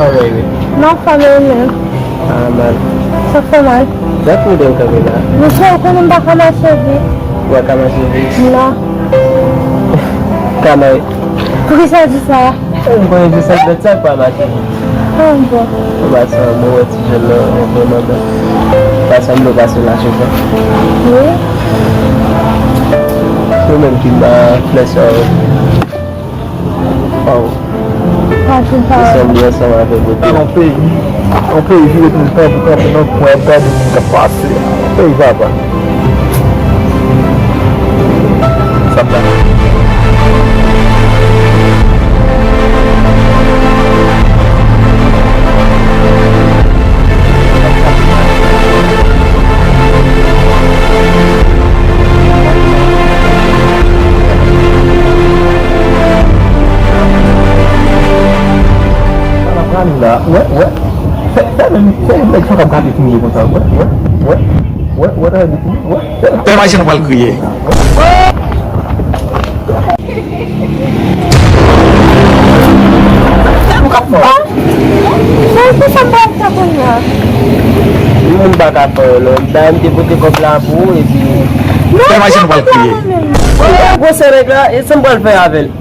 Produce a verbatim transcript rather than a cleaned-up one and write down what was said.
Kòman w ye? M anfòm, e ou menm? Ah, mal. Sa fè mal. Dat m wè w kanpe la. Mesye, ou konnen m pa ka mache vit. Ou pa ka mache vit? Non. Kanay. Poukisa w di sa? M konnen se sèl bèt sa k pa mache vit. Ah, bon. Ou pa sanble wè ti jèn nan, yon vrè manman. Ou pa sanble w pase la souvan. Wi. Se ou menm ki ba flè sa yo. Waw. Ou sanble ansanm avèk bote. Nan yon peyi, yon peyi vire tout tan pou kanpe nan kwen ap gade moun k ap pase. Peyi papa. Sa m ta. Sa la prale la. Wè, wè. Fè, fè menm, fè nèg sa k ap gade fouye konsa. Wè, wè, wè. Wè, wè, wè, wè. Fè mache nou pral kriye. Sa nou k ap fè? Sa, kisa m pral fè kounye a? Yon moun pa ka fè yo lò. Dayè m te pote kòb la pou ou, epi. Fè mache nou pral kriye. Gwosè nèg la, e sa m pral fè avè l?